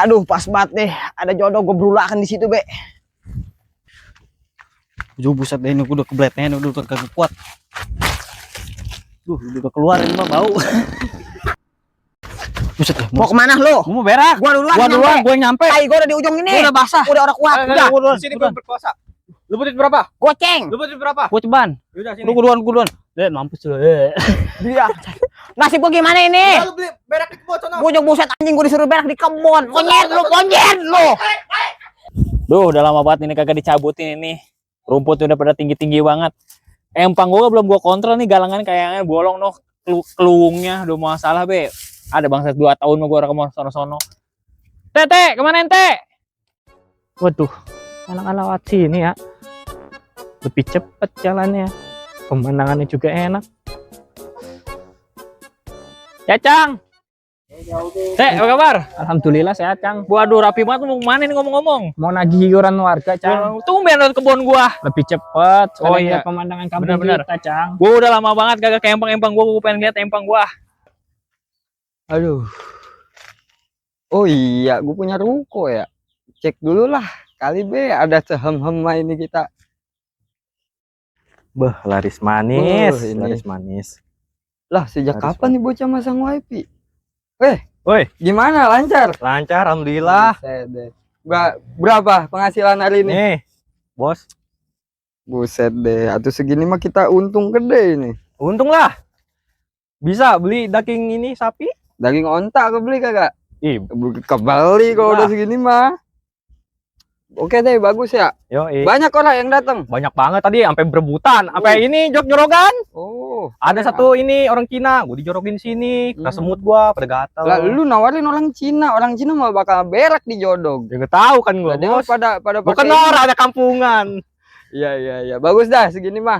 Aduh, pas banget nih. Ada jodoh gue berulakan di situ, Be. Buset deh, ini gue udah kebletnya, udah kagak kuat. Udah keluar ini mah bau. Buset deh. Mau kemana lo? Gua mau berak. Gua duluan, Gua nyampe. Tai gua udah di ujung ini. Gua udah basah. Udah orang kuat. Udah. Di sini gua berkuasa. Lu butuh berapa? Goceng. Lu butuh berapa? Gua ceban. Udah sini. Gua duluan. Mampus lu. Dia. Nasib gua gimana ini? Lu beli berak di kebun sono. Gua buset anjing gua disuruh berak di kebun. Monyet lu. Duh, udah lama banget ini kagak dicabutin ini. Rumput udah pada tinggi-tinggi banget. Empang gua belum gua kontrol nih, galangan kayaknya bolong noh. Keluungnya udah masalah, Be. Ada bangsat 2 tahun mau gua rekam sono-sono. Tete, kemana ente? Waduh, anak-anak lewat sini ya. Lebih cepet jalannya. Pemandangannya juga enak. Ya, Cang. Teh, apa kabar? Alhamdulillah sehat, Cang. Waduh, rapi banget mau kemana nih ngomong-ngomong? Mau nagih iuran warga, Cang. Tumben ke kebun gua. Lebih cepet. Oh iya, lihat pemandangan kampung bener-bener. kita, Cang. Gua udah lama banget kagak ke empang-empang gua pengen lihat empang gua. Aduh. Oh iya, gue punya ruko ya. Cek dulu lah. Kali Be ada sehem-hem ini kita. Beh, laris manis, ini. laris manis. Lah, sejak Laris kapan nih bocah masang wifi? Woi, Gimana? Lancar? lancar alhamdulillah. Buset deh. Berapa penghasilan hari ini? Nih, Bos. Buset deh. Atau segini mah kita untung gede ini. Untung lah. Bisa beli daging ini sapi? Daging onta kebeli kagak? Ih, Kebeli kalau udah segini mah. Oke deh, bagus ya. Banyak orang yang datang. Banyak banget tadi sampai berebutan, sampai ini jorogan. Oh, Ada satu ini orang Cina, gua dijorokin sini, kena semut gua pada gatal. lah lu nawarin orang Cina mah bakal berak di jodog. Ya gak tahu kan gua, Dia Bos. pada Bukan pakai ini. orang ada kampungan. Iya, bagus dah segini mah.